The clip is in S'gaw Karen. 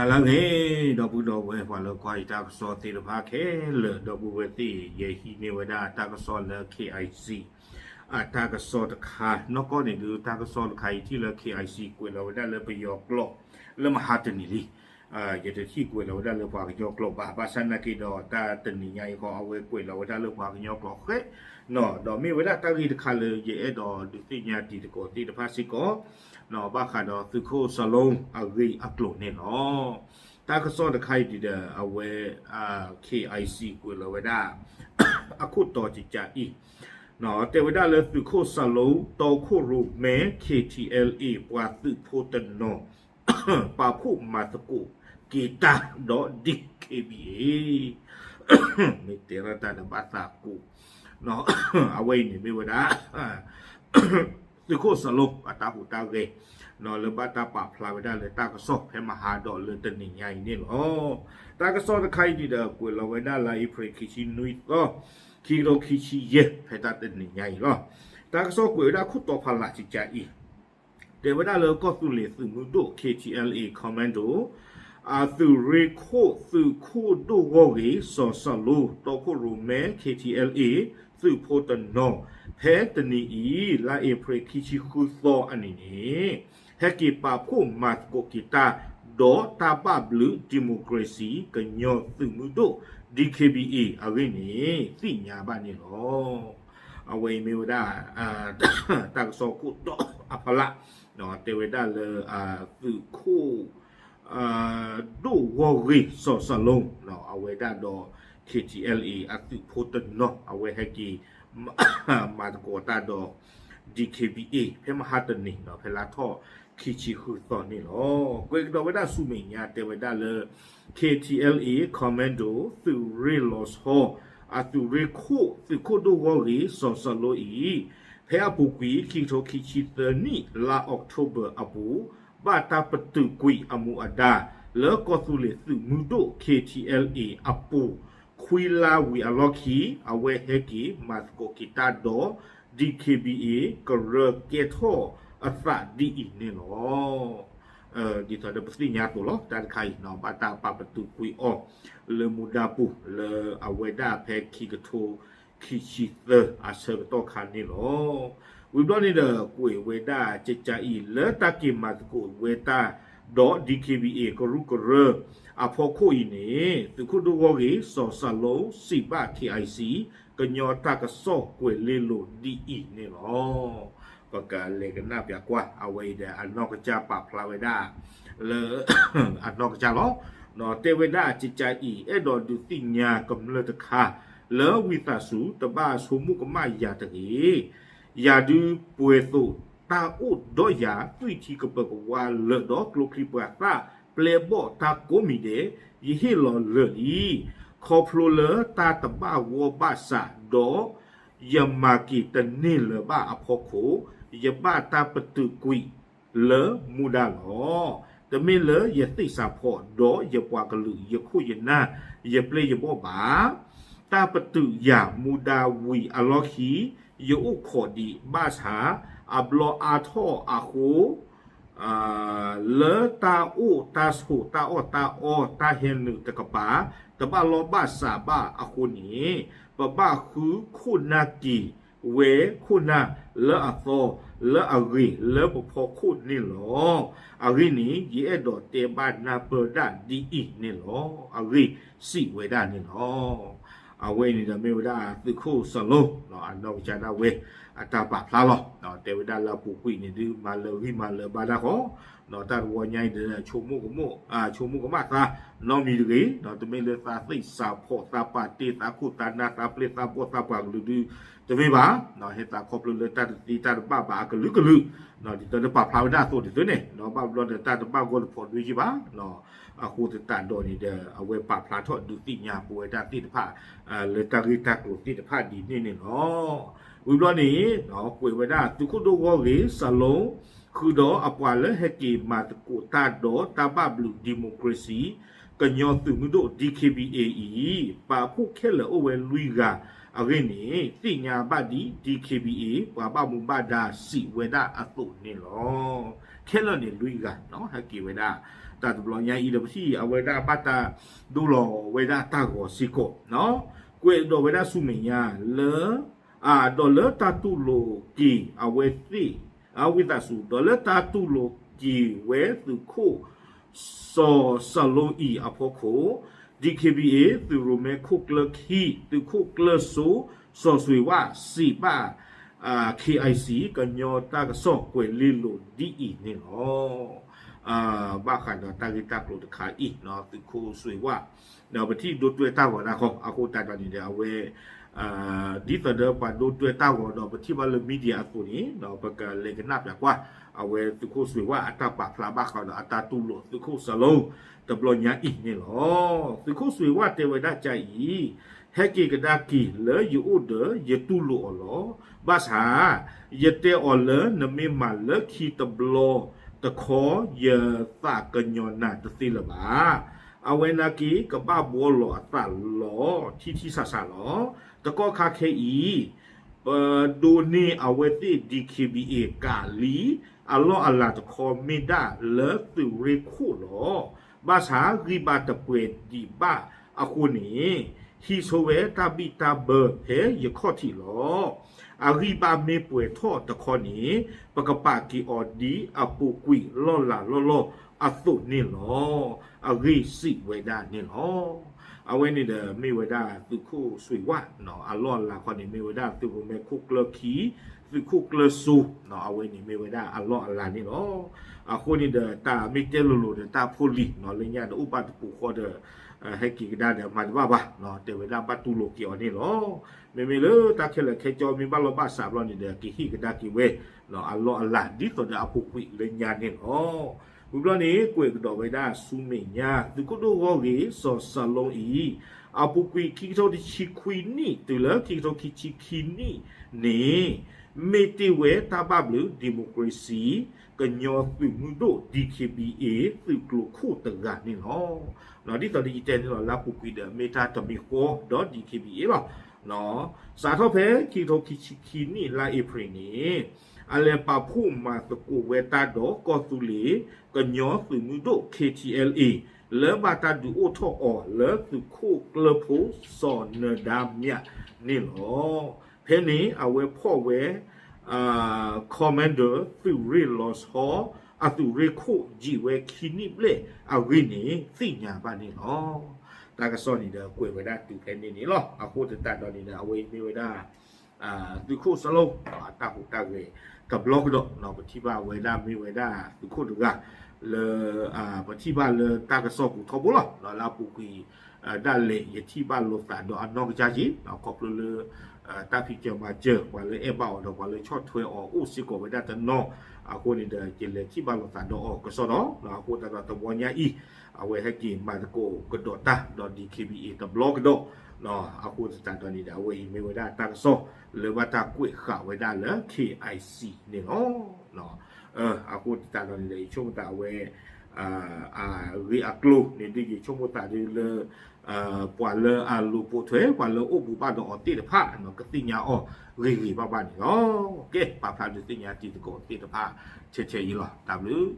လၢအဂ့ၤ ဒီပုၢ်ဒီဝဲၢ်ပှၤလၢကွၢ်ယတၢ်ကစီၣ်သ့ၣ်တဖၣ်ခဲလၢာ် ဒီပုၢ်ဝဲၢ်သ့ၣ် ယဟံးန့ၢ်ဝဲဒၣ်တၢ်ကစီၣ်လၢ KIC အတၢ်ကစီၣ်တခါ နီၢ်ကီၢ်န့ၣ်ဒုး တၢ်ကစီၣ်တခါအံၤထံၣ်လၢ KIC ကွဲးလီၤဝဲဒၣ်လၢပယီၤကျိာ် လၢမဟါတနံၤလံ ယတထံၣ်ကွဲးလီၤဝဲဒၣ်လၢပှၤကညီကျိာ်ဘၣ် ဘၣ်ဆၣ်နာ်က့ဒီး တၢ်တနံၤညါအံၤဃီ အဝဲကွဲးလီၤဝဲဒၣ်လၢပှၤကညီကျိာ်ဃဲ ဒီးမ့ၢ်ဝဲဒၣ်တၢ်ဂ့ၢ်တခါလၢ ယအဲၣ်ဒိးဒုးသ့ၣ်ညါတံၤသကိးသ့ၣ်တဖၣ်စ့ၢ်ကီး ဘၣ်ဃးဒီးသုးခိၣ်စၤလိအဂ့ၢ်အကျိၤန့ၣ်လီၤ. တၢ်ကစီၣ်တခါအံၤဒုးဒီး အဝဲ KIC ကွဲးလီၤဝဲဒၣ် အခိၣ်တီကကးအံၤ တဲဝဲဒၣ်လၢသုးခိၣ်စၤလိ တီခိၣ်ရိၣ်မဲ KTLA ပှၤသုးဖိတနီၤ ပာ်ဖှိၣ်မၤသကိးက့ၤတၢ်ဒီး DKBA မ့ၢ်တဲထီၣ်တၢ်ဒီးဘၣ်သးကိး အဝဲအံၤန့ၣ်မ့ၢ်ဝဲဒၣ် သုးခိၣ်စၤလိအတၢ်ဟူးတၢ်ဂဲၤ လၢဘၣ်တၢ်ပာ်ဖျါဝဲဒၣ်လၢတၢ်ကစီၣ်ဖဲမဟါဒီးလၢတနံၤညါအံၤန့ၣ်လီၤ. တၢ်ကစီၣ်တခါအံၤဒုးဒီး ကွဲးလီၤဝဲဒၣ်လါအ့ဖြ့ၣ်ခံဆံနွံသီ ခံကထိခံဆံယဲၢ် ဖဲတၢ်တနံၤညါအံၤလီၤ. တၢ်ကစီၣ်ကွဲးဝဲဒၣ်ခိၣ်တီဖးလၢ်ကကးအံၤ တဲဝဲဒၣ်လၢကီၢ်သူလ့ၤသုးမုၢ်ဒိၣ် KTLA Commando အသုးရ့ၣ်ခိၣ်သုးခိၣ်ဒိၣ်ဂီၢ်ဂ့ၢ် စီၤစၤလိ တီခိၣ်ရိၣ်မဲ KTLA သုးဖိတနီၤ ဖဲတနံၤအံၤ လါအ့ဖြ့ၣ်ခံဆံဃုသီအနံၤန့ၣ် ဟဲက့ၤပာ်ဖှိၣ်မၤသကိးက့ၤတၢ် ဒီးတၢ်ဘၣ်ဘျုး democracy ကညီသုးမုၢ်ဒိၣ် DKBA အဂ့ၢ်န့ၣ် သ့ၣ်ညါဘၣ်န့ၣ်လီၤ. အဝဲအံၤမ့ၢ်ဝဲဒၣ် တၢ်ကစီၣ်ခိၣ်တီအဖီလာ် တဲဝဲဒၣ်လၢ သုးခိၣ် ဒိၣ်ဂီၢ်ဂ့ၢ်စီၤစၤလိ အဝဲဒၣ်ဒီး KTLA အသုးဖိတနီၤ အဝဲဟဲက့ၤ မၤသကိးတၢ်ဒီး DKBA ဖဲမဟါတနံၤ ဖဲလါထီၣ်ခံဆံဃုသီန့ၣ်လီၤ. ကွဲးကဒီးဝဲဒၣ်ဆူမဲာ်ညါတဲဝဲဒၣ်လၢ KTLA Commando သုးရ့ၣ်လီၤဆီ အသုးရ့ၣ်ခိၣ်သုးခိၣ်ဒိၣ်ဂီၢ်ဂ့ၢ်စီၤစၤလိအံၤ ဖဲအပူၤကွံာ် ခံကထိခံဆံသၢနံၣ် လါအီးကထိဘၢၣ်အပူၤ ဘၣ်တၢ်ပတုာ်ကွံာ်အမူအဒါ လၢကီၢ်သူလ့ၤသုးမုၢ်ဒိၣ် KTLA အပူၤ ခွံလါဝံၤအလီၢ်ခံ အဝဲဟဲက့ၤမၤသကိးက့ၤတၢ်ဒီး DKBA ကရၢကဲထီၣ်အသးဒ်အံၤန့ၣ်လီၤ. ဒ်သိးဒီးပသ့ၣ်ညါအသိးလီၤ တၢ်တခါအံၤ ဘၣ်တၢ်ပာ်ပတုာ်ကွံာ်အီၤ လၢမူဒါပူၤ လၢအဝဲဒၣ်ဖဲခံကထိခံဆံသၢအဆၢကတီၢ်ခါန့ၣ်လီၤ. ဝံၤဘျီန့ၣ်ဒီး ကွဲးဝဲဒၣ်ကကးအံၤ လၢတၢ်က့ၤမၤသကိးဝဲတၢ်ဒီး DKBA ကရူၢ်ကရၢ အဖီခိၣ်အံၤန့ၣ် သုးခိၣ်ဒိၣ်ဂီၢ်ဂ့ၢ် စီၤစၤလိ စံးဘၣ် KIC ကညီတၢ်ကစီၣ်ကွဲးလ့လိာ်ဒ်အံၤန့ၣ်လီၤ. ပကလဲၤကနၣ်ပၠးကွၢ် အဝဲအံၤဒီးအနီၢ်ကစၢ်ပာ်ဖျါဝဲဒၣ် လၢ အနီၢ်ကစၢ်လီၤ. တဲဝဲဒၣ်ကကးအံၤ အဲၣ်ဒိးဒုးသ့ၣ်ညါကမျၢၢ်တခါ လၢဝံသးစူၤ တဘၣ်ဆိကမိၣ်ကမၣ်ယၤတဂ့ၤ. ယၤဒုးပှဲၤသိးတၢ်အိၣ်ဒီးယၤ သွံၣ်ထံကပၢၤကဝါလၢာ်ဒီးကျိချံမျိာ်သၣ် ပျဲဘီၣ်တၢ်ကိးမံၤဒဲး ယဟ့ၣ်လီၤလၢာ်လံ. ခီဖျိလၢတၢ်တဘၣ်ဂီၢ်ဘၣ်စးဒီး ယမၤက့ၤတန့ၢ်လၢၤဘၣ်အဖီခိၣ် ယဘၣ်တၢ်ပတုာ်ကွံာ်လၢမူဒါလီၤ. တမ့ၢ်လၢယသ့ၣ်စးဖီၣ်ဒီးယပှၤကလုာ် ယခိၣ်ယနၢ် ယပျဲၢ်ယဘီၣ်ဘၣ်. တၢ်ပတုာ်ယၤမူဒါဝံၤအလီၢ်ခံ ယအိၣ်ခိးဒံးဘၣ်ဆၣ် အဘျီအါထီၣ်အဃိ လၢတၢ်အိၣ်တၢ်ဆိးတၢ်အီၣ်တၢ်အီတၢ်ဟဲနုာ်တကပၤ တဘၣ်လီၢ်ဘၣ်စးဘၣ်အဃိန့ၣ် ပဘၣ်ဃုခိၣ်နၢ်က့ၤဝဲခိၣ်နၢ်လၢအသီလၢအဂ့ၤလၢပဖီခိၣ်န့ၣ်လီၤ. အဂ့ၢ်န့ၣ် ယအဲၣ်ဒိးတဲဘၣ်နၢ်ပၢၢ်ဒၣ်ဒ်အံၤန့ၣ်လီၤ. အဂ့ၢ်စံးဝဲဒၣ်န့ၣ်လီၤ. အဝဲအံၤန့ၣ်ဒီးမ့ၢ်ဝဲဒၣ်သုးခိၣ်စီၤလိ အနီၢ်ကစၢ်ဒၣ်ဝဲ အတၢ်ပာ်ဖျါလီၤ. တဲဝဲဒၣ်လၢအပူၤကွံာ်န့ၣ်ဒုး မၤလၢာ်ဂံၢ်မၤလၢာ်ဘါတၢ်ဃီ တၢ်တဝီညါအံၤဒီး ဆိကမိၣ်ကမၣ်သးနီတမံၤတဂ့ၤ, တမ့ၢ်လၢသးသ့ၣ်စးဖီၣ် သးပာ်တ့ၢ်သးခိၣ်သးနၢ်သးပျဲၢ်သးဘီၣ်သးပှၤကလုာ်ဒုး တမ့ၢ်ဘၣ်, ဟဲသးခီဖျိလၢတၢ်တသ့တၢ်တဘၣ်ဘၣ်အကလုာ်ကလုာ်, ဒ်သိးဒီးပာ်ဖျါဝဲဒၣ်အသိးဒ်သိးန့ၣ် ဘၣ်ဘျီဒီးတၢ်တဘၣ်ဂီၢ်တဖိးဒုးယံာ်ဘၣ် အဃိသတးဒီးန့ၣ်ဒီး အဝဲပာ်ဖျါထီၣ်ဒုးသ့ၣ်ညါပဝဲဒၣ်သ့ၣ်တဖၣ် လၢတၢ်ဂ့ၢ်တၢ်ကျိၤသ့ၣ်တဖၣ်ဒ်န့ၣ်န့ၣ်လီၤ. ဝံၤဘျီန့ၣ် ကွဲးဝဲဒၣ်သုးခိၣ်ဒိၣ်ဂီၢ်ဂ့ၢ် စၤလိ ဃုာ်ဒီးအပှၤလၢဟဲက့ၤမၤသကိးတၢ်ဒီးတၢ်ဘၣ်ဘျုး democracy ကညီသုးမုၢ်ဒိၣ် DKBA အံၤ ပာ်ဖှိၣ်ခဲလၢာ်အိၣ်ဝဲလွံၢ်ဂၤ အဂ့ၢ်န့ၣ် သ့ၣ်ညါဘၣ်ဒ် DKBA ပှၤဘၣ်မူဘၣ်ဒါစံးဝဲဒၣ်အသိးန့ၣ်လီၤ. ခဲလၢာ်န့ၣ်လွံၢ်ဂၤ ဟဲက့ၤဝဲဒၣ် တၢ်တဘျီညါအံၤဒီး ပထံၣ်အဝဲဒၣ်ဘၣ်တၢ်ဒိလီၤဝဲဒၣ်တၢ်ဂီၤစ့ၢ်ကီး ကွဲးဒီးဝဲဒၣ်ဆူမဲာ်ညါလၢ ဒီးလၢတၢ်တူၢ်လိာ်က့ၤအဝဲသ့ၣ် ဝံသးစူၤ ဒီးလၢတၢ်တူၢ်လိာ်က့ၤဝဲသုးခိၣ် စီၤစၢ်လိအံၤအဖီခိၣ် DKBA သုးရိၣ်မဲခိၣ်ကျၢၢ်ခံ သုးခိၣ်ကျၢၢ်စိ စီၤစွ့ၤဝၣ် စံးဘၣ် KIC ကညီတၢ်ကစီၣ်ကွဲးလ့လိာ်ဒ်အံၤန့ၣ်လီၤ. ဘၣ်ဃးဒီးတၢ်ဂ့ၢ်တၢ်ကျိၤတခါအံၤ သုးခိၣ်စွ့ၤဝၣ် ဒီးပထံၣ်ဒိတွဲတၢ်ဂီၤဒၣ်ဃီ အဃိသတးဒီးန့ၣ်ဒီး အဝဲ ဒ်သိးဒီးပှၤဒိတွဲတၢ်ဂီၤဒီး ပထံၣ်ဘၣ်လၢ media အသိးန့ၣ် ပကလဲၤကနၣ်ပၠးကွၢ် အဝဲသုးခိၣ်စွ့ၤဝၣ်အတၢ်ပာ်ဖျါဘၣ်ဃးဒီးအတၢ်တူၢ်လိာ်သုးခိၣ်စၢ်လိ တဘျီညါအံၤန့ၣ်လီၤ. သုးခိၣ်စွ့ၤဝၣ်တဲဝဲဒၣ်ကအံၤ ဟဲက့ၤကဒါက့ၤလၢယအိၣ်ဒီး ယတူၢ်လိာ်အီၤလီၤ. ဘၣ်ဆၣ် ယတဲအီၤလၢနမ့ၢ်မၤလၢခံတဘျီတခီ ယသးကညီၤနၤတသ့လၢၤဘၣ်. အဝဲနာ်က့ ကဘၣ်ဘှီလီၤအသးလီၤ ထံထံဆးဆးလီၤ. တကီၢ်ခါခဲအံၤ ပဒိးန့ၢ်အဝဲသ့ၣ် DKBA ကးလံ အလီၢ်အလၤတခီမ့ၢ်ဒၣ်လၢသုးရ့ၣ်ခိၣ်လီၤ. ဘၣ်ဆၣ်ဂံၢ်ဘါတပှဲၤဒံးဘၣ်အဃိန့ၣ် ဟံးဆိဝဲတၢ်ဘံၣ်တၢ်ဘၢဖဲယခီၣ်ထံးလီၤ. အဂံၢ်ဘါမ့ၢ်ပှဲၤထီၣ်တခီန့ၣ် ပကပာ်က့ၤအီၤဒ်အပူၤကွံာ်လီၢ်လၤလီၢ်လီၢ်အသိးန့ၣ်လီၤ. အဂ့ၢ်စံးဝဲဒၣ်န့ၣ်လီၤ. အဝဲန့ၣ်ဒီးမ့ၢ်ဝဲဒၣ်သုးခိၣ်စွ့ၤဝၣ် အလီၢ်အလၤခီန့ၣ် မ့ၢ်ဝဲဒၣ်သုးရိၣ်မဲခိၣ်ကျၢၢ်ခံ သုးခိၣ်ကျၢၢ်စိ အဝဲန့ၣ်မ့ၢ်ဝဲဒၣ်အလီၢ်အလၤန့ၣ်လီၤ. အဃိန့ၣ်ဒီးတၢ်မ့ၢ်တဲလိၤလိၤဒီးတၢ်ဖိလံၤ လၢညါဒီးအိၣ်ဘၣ်တပူၤဃီဒီး ဟဲက့ၤကဒါဒီးမၤတဘၣ်ဘၣ် တဲဝဲဒၣ်ဘၣ်တူၢ်လိာ်က့ၤအီၤန့ၣ်လီၤ. မ့မ့ၢ်လၢတၢ်ခဲလၢာ်ခဲဆ့မ့ၢ်ဘၣ်လီၢ်ဘၣ်စးဘျီန့ၣ်ဒီး ကဟ့ၣ်ကဒါက့ၤဝဲ အလီၢ်အလၤ ဒ်သိးဒီးအပူၤကွံာ်လၢညါန့ၣ်လီၤ. ဝံၤဘျီန့ၣ် ကွဲးကဒီးဝဲဒၣ်ဆူမဲာ်ညါ သုးခိၣ်ဒိၣ်ဂီၢ်ဂ့ၤ စီၤစၢ်လိအံၤ အပူၤကွံာ်ခံကထိတဆံခွံနံၣ် တုၤလၢခံကထိခံဆံခံနံၣ်န့ၣ် မ့ၢ်တ့ၢ်ဝဲတၢ်ဘၣ်ဘျုး democracy ကညီသုးမုၢ်ဒိၣ် DKBA သုးကျိၤခိၣ်တဂၤန့ၣ်လီၤ. ဒ်သိးဒီးယတဲန့ၣ်လီၤ လၢအပူၤကွံာ်ဒီး မ့ၢ်တၢ်တမံၤဃီဒီး DKBA လီၤ. စးထီၣ်ဖဲခံကထိခံဆံခံနံၣ် လါအ့ဖြ့ၣ်န့ၣ် အလဲၤပာ်ဖှိၣ်မၤသကိးဝဲတၢ်ဒီးကီၢ်သူလ့ၤ ကညီသုးမုၢ်ဒိၣ် KTLA လၢဘၣ်တၢ်ဒုးအိၣ်ထီၣ်အီၤလၢသုးခိၣ်ကျၢၢ်ဖိစီၤနၢၤဒါမြးန့ၣ်လီၤ. ဖဲန့ၣ်အဝဲဖီၣ်ဝဲ commander သုးရ့ၣ်လီၤဆီ အသုးရ့ၣ်ခိၣ်ယံာ်ဝဲခံနံၣ်ဘျဲၣ်အဂ့ၢ်န့ၣ် သ့ၣ်ညါဘၣ်န့ၣ်လီၤ. တၢ်ကစီၣ်န့ၣ်ဒီးကွဲးဝဲဒၣ်တုၤဖဲန့ၣ်န့ၣ်လီၤ. အဃိသတးဒီးန့ၣ်ဒီး အဝဲအံၤမ့ၢ်ဝဲဒၣ် သုးခိၣ်စီၤလိ အတၢ်ဟူးတၢ်ဂဲၤတဘျီကဒီး ပထံၣ်ဘၣ်ဝဲဒၣ်မ့ၢ်ဝဲဒၣ်သုးခိၣ်တဂၤလၢ ပထံၣ်ဘၣ်လၢတၢ်ကစီၣ်ပူၤထီဘိလီၤ. လၢအပူၤကွံာ် ဒၣ်လဲာ်ယထံၣ်ဘၣ်လိာ်သးဒီးအနီၢ်ကစၢ်က့ၤ ခီဖျိလၢ တၢ်ဖံးစၢၤမၤစၢၤ ပှၤလၢအဲၣ်ဘၣ်အီၤဒီးပှၤလၢဆီၣ်ထွဲအီၤအိၣ်စ့ၢ်ကီးဝဲဒၣ်တနီၤ အဃိန့ၣ်ဒီး ယလဲၤထံၣ်ဘၣ်လိာ်သးဒီးအီၤကစီဒီ အဃိသတးဒီးတဘျီညါအံၤ အဝဲဟဲက့ၤမၤသကိးကဒီးတၢ်ဒီး DKBA တဘျီကဒီး အဃိသတးဒီးန့ၣ်ဒီး အဝဲအံၤမ့ၢ်ဝဲဒၣ်တၢ်ကစီၣ်လၢဘၣ်တၢ်ကွဲးဃာ်ဝဲဒၣ်လၢ KIC န့ၣ်လီၤ. အဃိသတးဒီးန့ၣ်ဒီး ယဆိကမိၣ်သးအဝဲ အဂ့ၢ်အကျိၤန့ၣ်ဒ်ယဆိကမိၣ်သးဒ်လၢ ပှၤလၢအလိၤပိာ်ထွဲ ပှၤလၢအိၣ်ဘူးဘၣ်ဒီးအီၤသ့ၣ်တဖၣ် ကသ့ၣ်ညါအီၤဂ့ၤဂ့ၤဘၣ်ဘၣ်န့ၣ်လီၤ. ကဲ ပာ်ဖျါဒုးသ့ၣ်ညါတံၤသကိးသ့ၣ်တဖၣ် ထဲထဲအံၤလီၤ. တၢ်ဘျုး